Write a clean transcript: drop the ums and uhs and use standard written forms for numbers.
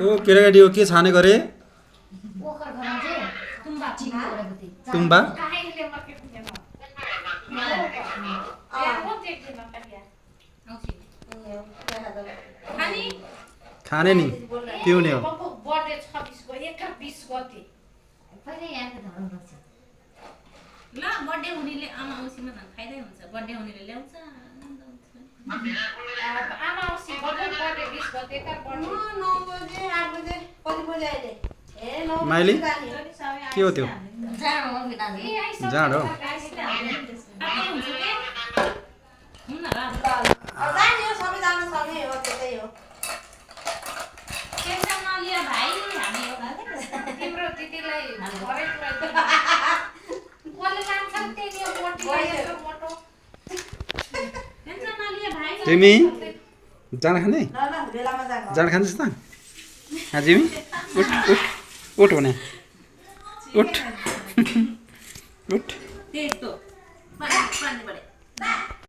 ओ केटाकेटी हो के छाने गरे तुम्बा खाने नि पिउने हो ल बर्थडे हुनेले आमा औसीमा त फाइदै हुन्छ बर्थडे हुनेले ल्याउँछ आमा औसी बर्थडे 20 गते का बर्थडे 9 बजे 8 बजे कति बजे आइले ए 9 बजे माइली के हो त्यो जाँड हो तिम्रो दिदीलाई घरै तिमी जाँड खाने जाँड खान्छस् त जिमी उठ उठ उठ भने उठ उठ